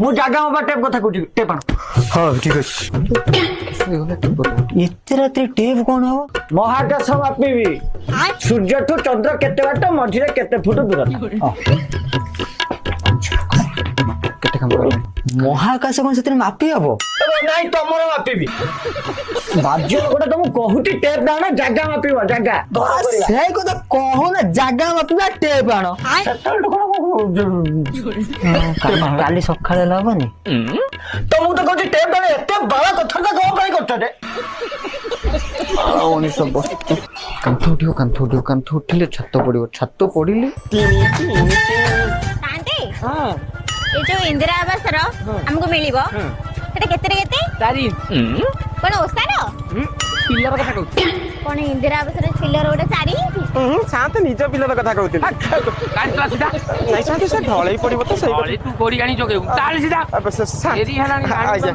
ମୁଁ ଜାଗା ମପା ଟେପ୍ କଥା କହୁଛି, ଟେପ୍ ଆଣ। ହଁ, ଠିକ ଅଛି। ଏତେ ରାତିରେ ଟେପ୍ କଣ ହବ? ମହାକାଶ ମାପିବି, ସୂର୍ଯ୍ୟଠୁ ଚନ୍ଦ୍ର କେତେ ବାଟ, ମଝିରେ କେତେ ଫୁଟ ଦୂରତା। କେତେ କାମ କରିବି? ମହାକାଶ କଣ ସେଥିରେ ମାପି ହବ? ନାଇଁ, ତମର ମାପିବି। ବାଜ୍ୟ ଲୋକଟା, ତମକୁ କହୁଛି ଟେପ୍ ଆଣ, ଜାଗା ମାପିବ, ଜାଗା ଘର କରିବା। ସେଇ କଥା କହୁନ, ଜାଗା ମାପିବା ଟେପ୍ ଆଣ। ସେତେବେଳଠୁ କଣ? କାଲି ସକାଳେ ହେଲେ ହବନି? ତମକୁ ତ କହୁଛି ଟେପ୍ ଆଣ, ଏତେ ବଡ଼ କଥାଟା କଣ ପାଇଁ କରୁଛ ଯେ? ମଣିଷ ବସ୍ତୁ। କାନ୍ଥ ଉଠିବ, କାନ୍ଥ ଉଠିବ, କାନ୍ଥ ଉଠିଲେ ଛାତ ପଡିବ, ଛାତ ପଡିଲେ ସାଆନ୍ତେ, ଏ ଯୋଉ ଇନ୍ଦିରା ଆବାସର ଆମକୁ ମିଳିବ, ସେଟା କେତେରେ କେତେ? 4। କଣ ଓସାର? ପିଲର କଥା କହୁଛି। କଣ ଇନ୍ଦିରା ଆବାସର ପିଲର ଗୋଟେ 4 ଇଞ୍ଚ? ସାନ୍ତେ ନିଜ ପିଲର କଥା କହୁଥିଲି। ଗାଡି ଚଲା ସିଧା। ନାଇଁ ସାନ୍ତେ, ସେ ଢଳେଇ ପଡିବ ତ ସେଇ ତଳେ ତୁ ଗୋଡି ଆଣି ଯୋଗେଇବୁ, ଚାଲ ସିଧା। କଥା। ଡେରି ହେଲାଣି। ଆଜ୍ଞା।